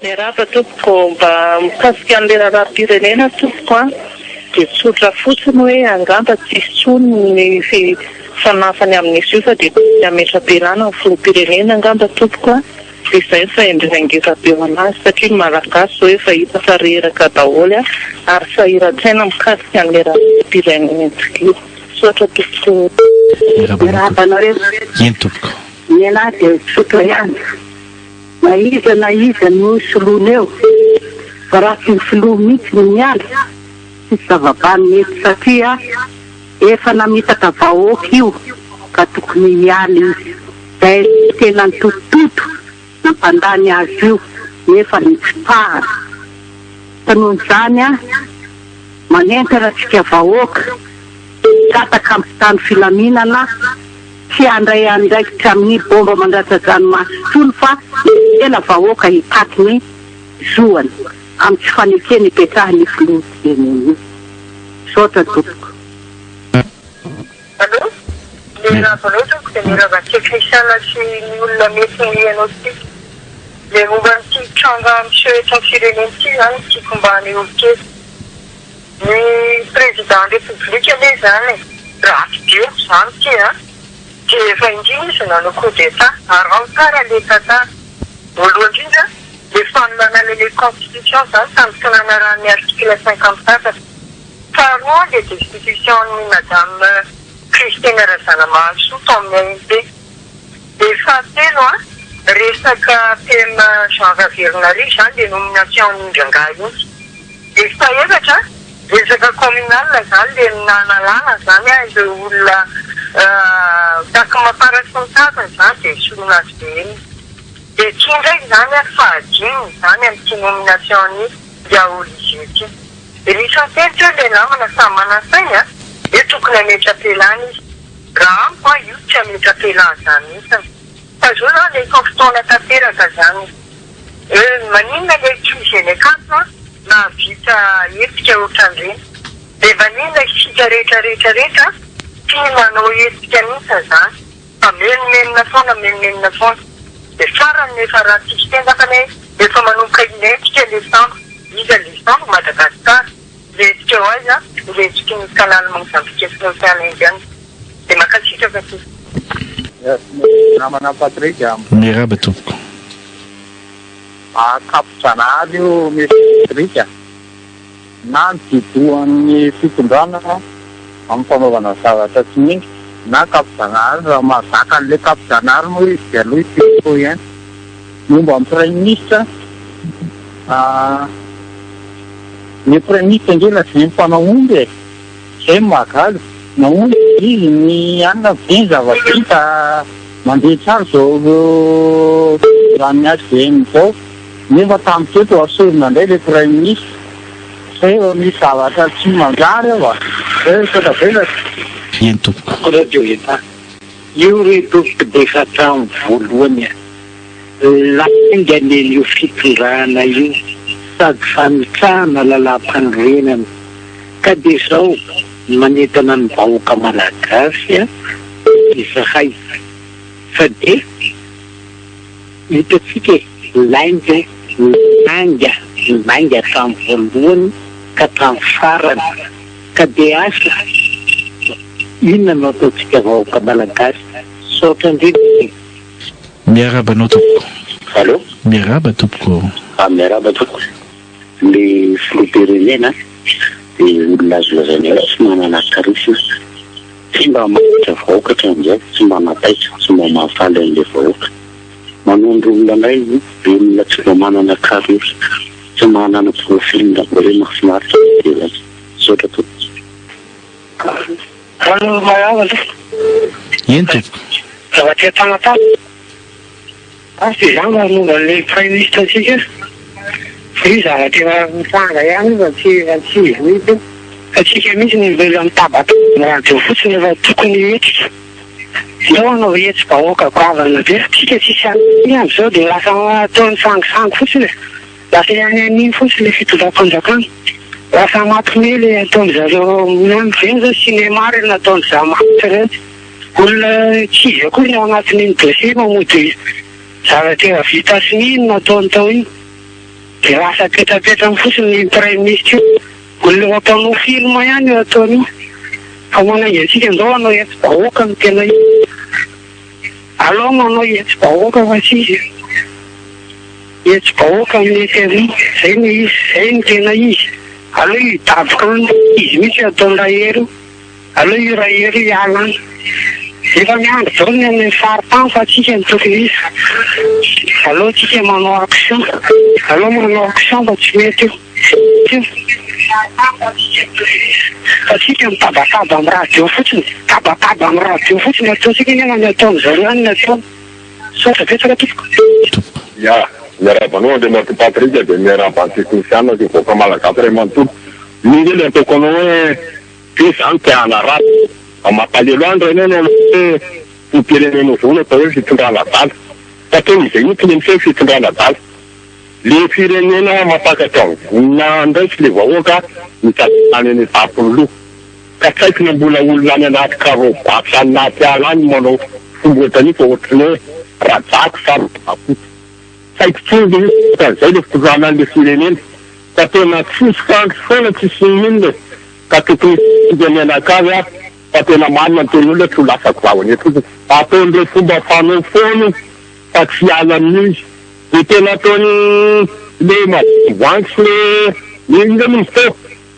Miarahaba tompoko, mba mikasika an'ilay raharaham-pirenena tompoko an, dia tsotra fotsiny hoe angamba tsy hisy intsony ny fifanafany amin'izy io fa dia tokony hametra-pialana ny filoham-pirenena angamba tompoko an, dia izay ny fahendrena ngeza be ho an'azy satria ny Malagasy izao efa hita fa reraka daholo an, ary sahiran-tsaina mikasika an'ilay raharaham-pirenentsika io. Misaotra tompoko. Miarahaba anareo. Eny tompoko. Ny anah dia tsotra ihany. Na iza na iza no soloina eo, fa raha tsy ny filoha mihitsy no miala, tsisy zava-banona eto satria efa namitaka vahoaka io ka tokony hiala izy. Zay tena nitotototo nampandany azy io nefa nitsipahana. Ka noho izany manentana antsika vahoaka hikataka hampitandro filaminana. Tsy handray andraikitra amin'ny bomba mandatsa-dranomaso intsony fa ela vahoaka hitaky ny zoany amin'ny tsy fanekena ipetrahan'ny filoham-pirenena io. Misaotra tompoko. Allo, miarahaba anao tompoko dia miarahaba antsika kristiana sy ny olona mety ho hihaino antsika. Ilay momba an'ity tranga miseho eto amin'ny firenena ity izany no tiako mba hanehoan-kevitra. Ny président république anie izany e, ratsy be ohatr'izany ity an, dia efa indrindra izy nanao coup d'état, araho tsara le tantara, voalohany indrindra le fanolanana le constitution izany tamin'ny tsy nanarahany ny article 54, faharoa le destitution an'i madame Christine Razanamahasoa tao amin'ny AMP, dia fahatelo an, resaka PM Jean Ravelonarivo izany le nomination an'iny rangahy iny. Dia fahefatra, resaka communal zany le nanalana zany an ireo olona mitaky mapara sy ny tariny zany dia soloina hvm. Dia ity indray zany an fahadiminy zany amin'ity nomination an'i Ingahy Olivier ity. Dia misy miteny teo ilay namana samy manan-tsaina an, hoe tokony hametra-pialana izy. Raha amiko an io tsy hametra-pialana zany mihitsiny. Fa zao zany efa fotoana tanteraka zany. Eh maninona le ankizy eny Ankatso an nahavita hetsika ohatran'ireny? De maninona isika rehetra rehetra rehetra tsy manao hetsika mihitsy zany fa menomenona foana menomenona foana. De farany efa raha tsisy teny angambany hoe efa manomboka hilentika le sambo. Iza le sambo? Madagascar. Hilentika ho aiza? Hilentiky ny canal Mozambique sy ny Ocean Indian. De mankasitraka tompoko. Namana Patrick a. Miarahaba tompoko. Mahakapo-janahary io Monsieur Patrick a. Na ny didohan'ny fitondrana amin'ny fanaovana zavatra tsy mendrika, na kapo-janahary, raha mahazaka an'ilay kapo-janahary moa izy dia aleo hipetraka ihany. Momba ny Praiminisitra, ny Praiminisitra ange lazainy mpanao omby e. Zay no mahagaga. Nahoana izy ny anona ve ny zava-bita mandeha tsara zao fitondran'ny HVM zao nefa tamin'ny teto asorina indray le praiminisitra. Zay vao misy zavatra tsy manjary ao a! Zay misaotra betsaka. Eny tompoko. Radio Etat. Io re tompoko dia efa hatramin'ny voalohany a! Lainga anie io fitondrana io sady fanitrahana lalàmpanorenana. Ka dia izao manentana ny vahoaka malagasy izahay fa dia hitantsika e, lainga, lainga, lainga hatramin'ny voalohany ka hatramin'ny farany. Ka dia asa inona no ataontsika vahoaka malagasy. Misaotra indrindra e. Miarahaba anao tompoko. Allô? Miarahaba tompoko. Ah, miarahaba tompoko. Le filoham-pirenena dia olona azo lazaina hoe tsy manana charisme, tsy mba mahatra vahoaka hatramin'izay, tsy mba mataitra, tsy mba mahafaly an'ilay vahoaka. Manondro olona indray izy, olona tsy mba manana charisme, tsy manana profil hoe mahafinaritra ny mijery azy. Misaotra tompoko. Allo marahaba tompoko. Eny tompoko. Zavatra Tamatave. Asa izany raha momba an'ilay praiminisitra antsika fa io zavatra efa mitranga ihany io fa tsy efa tsy izy mihitsy io. Fa tsika mihitsy no mbola mitabataba amin'ny radio fotsiny fa tokony hihetsika. Ndao hanao hetsi-bahoaka goavana be. Tsika tsisy an'iny amin'izao dia lasa ataony sangisangy fotsiny e. Lasa ihanihaniny fotsiny ilay fitondram-panjakana. Lasa mampiomehy ilay ataon-dry zareo Ireny izao cinéma ireny nataon-dry zareo ireny. Olona tsy izy akory ny ao anatin'iny dossier fa mody zavatra efa vita sonia no nataony tao iny. Dia lasa petrapetrany fotsiny io praiminisitra io. Olona efa mpanao film ihany io ataony io. Fa manainga antsika ndao hanao hetsi-bahoaka no tena izy. Alao manao hetsi-bahoaka fa tsy izy. Hetsi-bahoaka no mety amin'io. Zay no izy, zay no tena izy. Aleo hidaboka any izy mihitsy ataon-dRahery io. Aleo io Rahery io hiala any. Efa miandry daholo ny any amin'ny faritany fa tsika no tokony izy. Aleo tsika manao action. Aleo manao action fa tsy mety io. Io. Fa tsika mitabataba amin'ny radio fotsiny. Tabataba amin'ny radio fotsiny ataontsika nefa ny ataon'izareo ihany ny ataony. Misaotra betsaka tompoko. Ya, miarahaba anao Andriamatoa Patrick dia miarahaba ny teknisiana sy ny vahoaka malagasy iray manontolo. Io nge le ataoko anao hoe Ve zany te hanaratsy? Mba mampalelo ahy ndray ianao hoe filoham-pirenena zao no atao hoe fitondrana adala. Fa tena izay mihitsy le miseho fitondrana adala. Le firenena mampakatra voninahiny ndray sy le vahoaka mitady any any an-tampon'ny loha. Ka tsy haiko na mbola olona any anaty carreau-bato any anaty ala any no manao fomba ohatran'io fa ohatran'ny hoe rajako sa rajakoto. Tsy haiko intsony le izy ohatran'izay le fitondrana an'le firenena. Fa tena tsisy fandrosoana tsisy n'inon'inona e. Ka tokony hitsikitika mianakavy aho fa tena marina ny tenin'olona tsy ho lasa goavana eto fotsiny. Ataon'ireo fomba fanao foana io fa tsy hiala amin'io izy. Dia tena ataony le Madivoahangy sy le inona moa izy teo?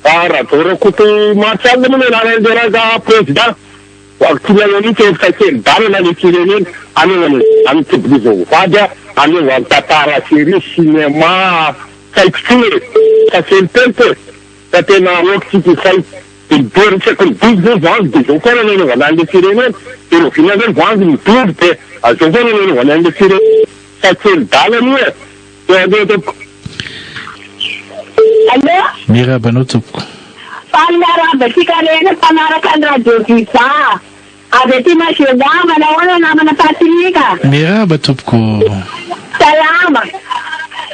Rajao Rakoto Martial moa no anaran'ilay rangahy président. Vakiana mihitsy hevitra kely dalana le firenena anaovana izany tobily vady anaovany tantara série cinéma tsy haiko tsony e! Fa kely tempo e! Fa tena aoka tsika hisaina. De midory isaky ny biby ve voanjo de zao foana no anaovana anle firenena? De rahoviana ndray ny voanjo midory de zao foana no anaovana anle firenena? Fa kely dalana io e! De aleo tompoko. Allo. Miarahaba anao tompoko. Faly miarahaba antsika rehetra mpanaraka ny radio viva. Avy aty Majunga, manahoana namana Patrick? Miarahaba tompoko. Salama.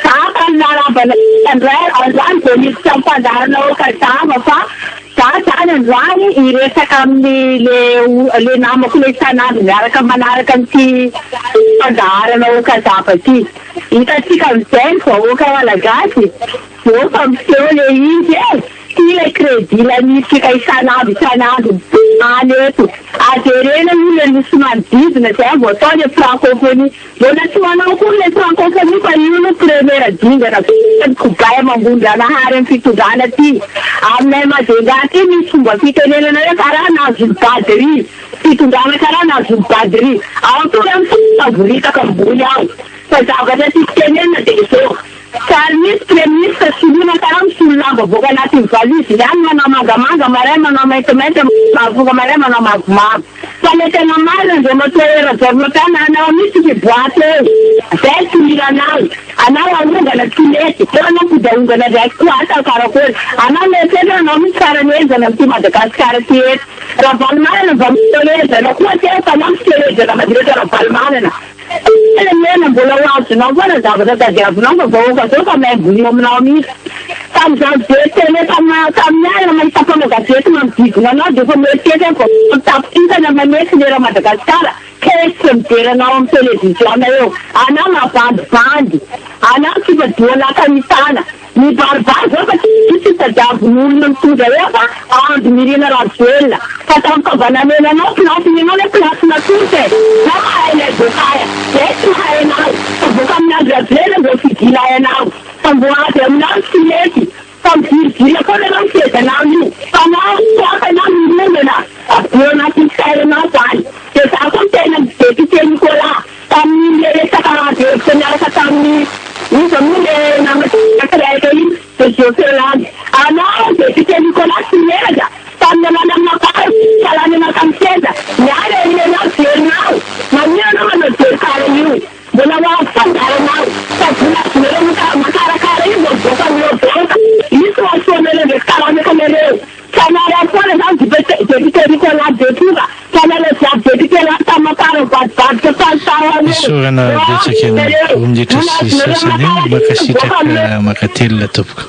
Za faly miarahaba anao indray androany vao niditra amin'ny fandaharana Okazava fa za zany androany hiresaka amin'ny le le namako le isan'andro miaraka manaraka an'ity fandaharana Okazava ity. Hitantsika amin'izay ny vahoaka malagasy vao fa miseho le izy e! Ty ilay crédit lanitsika isan'andro isan'andro any eto. Avereno aloha le nosy manodidina zay vao atao le francophonie. Mbola tsy manao akory le francophonie fa io aloha première dingana ny kobay amam-bondranahary am fitondrana ty. Aminay Majunga aty misy fomba fitenenana hoe karaha nahazo ny badry. Fitondrana karaha nahazo ny badry. Ao tora misavoritaka ambony ao. Fa zavatra tiako tenenina dia izao. Sary misy premier ministre soloina karaha misolo lamba boaka anatin'ny valise ihany manao mangamanga maray manao maintimainty mavoka maray manao mavomavo fa le tena marina Andriamatoa Hery Rajaonarimampianina anao mihitsy ity boite eo zay tsy mila anao anao ahongana tsy mety eo anao mody ahongana ndraiky koa asa karakory anao mieritreritra anao mihitsy farany henjana amin'ity Madagascar ty eto Ravalomanana mba mitelezana koa teo fa anao mitelezana mandritra Ravalomanana Tena mihena mbola ho azonao foana ny zavatra tadiavinao fa vahoaka zao fa maimbo eo aminao mihitsy. Tamin'izany be tele tamin'ny alina mahita mpanao gazety manodidina anao dia efa mieritreritra ny vahoaka mitapitritana manetsy ny eran'i Madagasikara tezitra mijery anao amin'ny televiziona eo. Anao mavandivandy. Anao tsy mba doanakamitana. Mibaribary zao fa tsy tsy tadiavin'olona mitondra eo fa Andry Nirina Rajoelina fa tamin'ny fa mba namena anao place nenao le place natolotra e! Za mahay ilay boka e! Zay tsy mahay anao fa boka amin'i Andry Rajoelina mbô fidinay anao fa mbô avy aminao tsy mety fa miziriziry foana anao miseza anao io fa anao tsy hafa anao mirongana avy eo anatin'ny sainao zany de za koa miteny amin'ny député Nicolas Tamin'iny le resaka ady hevitra niaraka tamin'ny iza moa le namana anankiray iny de Jocelyn. Anao député Nicolas tsy miezaka tamin'ny alalan'ny mapar fialana anao tamin'ny seza. Miala eny ianao jerinao. Maninona anao manao jery kara io. Mbola ho avy fandaharanao. Fa vola azonareo makarakara io vao mivoaka amin'ireo banque. Io tsy mahasoa anareo ndraiky taranaka nareo. Tsy hanareo foana zany député Nicolas Betroka. Isaorana betsaka ny roa minitra sy sasany eo, mankasitraka mankatelina tompoko.